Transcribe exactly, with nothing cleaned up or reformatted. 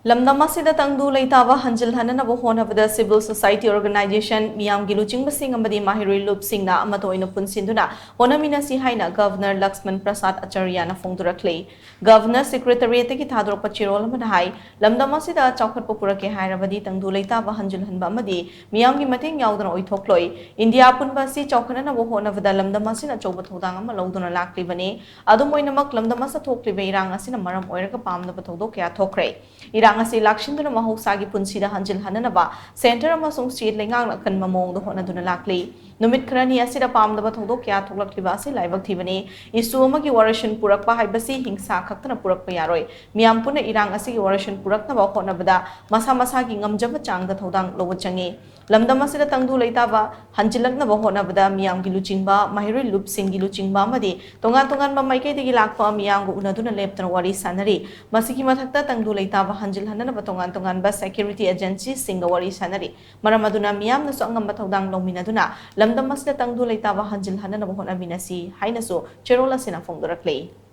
ꯂꯝꯗꯝ ꯑꯁꯤꯗ ꯇꯪꯗꯨ ꯂꯩꯇꯥꯕ ꯍꯟꯖꯤꯜꯍꯟꯅꯅꯕ ꯍꯣꯠꯅꯕꯗ civil society organization, ꯃꯤꯌꯥꯝꯒꯤ ꯂꯨꯆꯤꯡꯕꯁꯤꯡ ꯑꯃꯗꯤ ꯃꯍꯩꯔꯣꯏ ꯂꯨꯞꯁꯤꯡꯅ ꯑꯃꯠꯇ ꯑꯣꯏꯅ ꯄꯨꯟꯁꯤꯟꯗꯨꯅ ꯍꯣꯠꯅꯃꯤꯟꯅꯁꯤ ꯍꯥꯏꯅ Governor ꯂꯛꯁꯃꯟ ꯄ꯭ꯔꯁꯥꯗ ꯑꯆꯥꯔꯌꯥꯅ ꯐꯣꯡꯗꯣꯔꯛꯂꯤ꯫ Governor Secretariatꯇꯒꯤ ꯊꯥꯗꯣꯔꯛꯄ ꯆꯦꯔꯣꯜ ꯑꯃꯗ ꯍꯥꯏ, ꯂꯝꯗꯝ ꯑꯁꯤꯗ ꯆꯥꯎꯈꯠꯄ ꯄꯨꯔꯛꯀꯦ ꯍꯥꯏꯔꯕꯗꯤ ꯇꯪꯗꯨ ꯂꯩꯇꯥꯕ ꯍꯟꯖꯤꯜꯍꯟꯕ ꯑꯃꯗꯤ ꯃꯤꯌꯥꯝꯒꯤ ꯃꯇꯦꯡ ꯌꯥꯎꯗꯅ ꯑꯣꯏꯊꯣꯛꯂꯣꯏ꯫ ꯏꯟꯗꯤꯌꯥ ꯑꯄꯨꯟꯕ ꯑꯁꯤ ꯆꯥꯎꯈꯠꯅꯅꯕ ꯍꯣꯠꯅꯕꯗ ꯂꯝꯗꯝ ꯑꯁꯤꯅ ꯑꯆꯧꯕ ꯊꯧꯗꯥꯡ ꯑꯃ ꯂꯧꯗꯨꯅ ꯂꯥꯛꯂꯤꯕꯅꯤ꯫ ꯑꯗꯨꯝ ꯑꯣꯏꯅꯃꯛ, ꯂꯝꯗꯝ ꯑꯁꯤꯗ ꯊꯣꯛꯂꯤꯕ ꯏꯔꯥꯡ ꯑꯁꯤꯅ ꯃꯔꯝ ꯑꯣꯏꯔꯒ ꯄꯥꯝꯗꯕ ꯊꯧꯗꯣꯛ ꯀꯌꯥ ꯊꯣꯛꯈ꯭ꯔꯦ꯫ ꯏꯔꯥꯡ ꯑꯁꯤ ꯂꯥꯛꯁꯤꯟꯗꯨꯅ ꯃꯍꯧꯁꯥꯒꯤ ꯄꯨꯟꯁꯤꯗ ꯍꯟꯖꯤꯜꯍꯟꯅꯅꯕ centre ꯑꯃꯁꯨꯡ state ꯂꯩꯉꯥꯛꯅ ꯑꯀꯟꯕ ꯃꯑꯣꯡꯗ ꯍꯣꯠꯅꯗꯨꯅ ꯂꯥꯛꯂꯤ꯫ ꯅꯨꯃꯤꯠ ꯈꯔꯅꯤ ꯑꯁꯤꯗ ꯄꯥꯝꯗꯕ ꯊꯧꯗꯣꯛ ꯀꯌꯥ ꯊꯣꯛꯂꯛꯂꯤꯕ ꯑꯁꯤ ꯂꯥꯏꯕꯛ ꯊꯤꯕꯅꯤ꯫ Issue ꯑꯃꯒꯤ ꯋꯥꯔꯣꯏꯁꯤꯟ ꯄꯨꯔꯛꯄ ꯍꯥꯏꯕꯁꯤ ꯍꯤꯡꯁꯥ ꯈꯛꯇꯅ ꯄꯨꯔꯛꯄ ꯌꯥꯔꯣꯏ꯫ ꯃꯤꯌꯥꯝ ꯄꯨꯟꯅ ꯏꯔꯥꯡ ꯑꯁꯤꯒꯤ ꯋꯥꯔꯣꯏꯁꯤꯟ ꯄꯨꯔꯛꯅꯕ ꯍꯣꯠꯅꯕꯗ ꯃꯁꯥ ꯃꯁꯥꯒꯤ ꯉꯝꯖꯕ ꯆꯥꯡꯗ ꯊꯧꯗꯥꯡ ꯂꯧꯕ ꯆꯪꯏ꯫ ꯂꯝꯗꯝ ꯑꯁꯤꯗ ꯇꯪꯗꯨ ꯂꯩꯇꯥꯕ ꯍꯟꯖꯤꯜꯂꯛꯅꯕ ꯍꯣꯠꯅꯕꯗ ꯃꯤꯌꯥꯝꯒꯤ ꯂꯨꯆꯤꯡꯕ, ꯃꯍꯩꯔꯣꯏ ꯂꯨꯞꯁꯤꯡꯒꯤ ꯂꯨꯆꯤꯡꯕ ꯑꯃꯗꯤ ꯇꯣꯉꯥꯟ ꯇꯣꯉꯥꯟꯕ ꯃꯥꯏꯀꯩꯗꯒꯤ ꯂꯥꯛꯄ ꯃꯤꯌꯥꯝꯒ ꯎꯅꯗꯨꯅ ꯂꯦꯞꯇꯅ ꯋꯥꯔꯤ ꯁꯥꯟꯅꯔꯤ꯫ ꯃꯁꯤꯒꯤ ꯃꯊꯛꯇ ꯇꯪꯗꯨ ꯂꯩꯇꯥꯕ ꯍꯟꯖꯤꯜꯍꯟꯅꯅꯕ ꯇꯣꯉꯥꯟ ꯇꯣꯉꯥꯟꯕ security agencyꯁꯤꯡꯒ ꯋꯥꯔꯤ ꯁꯥꯟꯅꯔꯤ꯫ ꯃꯔꯝ ꯑꯗꯨꯅ ꯃꯤꯌꯥꯝꯅꯁꯨ ꯑꯉꯝꯕ ꯊꯧꯗꯥꯡ ꯂꯧꯃꯤꯟꯅꯗꯨꯅ ꯂꯝꯗꯝ ꯑꯁꯤꯗ ꯇꯪꯗꯨ ꯂꯩꯇꯥꯕ ꯍꯟꯖꯤꯜꯍꯟꯅꯅꯕ ꯍꯣꯠꯅꯃꯤꯟꯅꯁꯤ ꯍꯥꯏꯅꯁꯨ ꯆꯦꯔꯣꯜ ꯑꯁꯤꯅ ꯐꯣꯡꯗꯣꯔꯛꯂꯤ꯫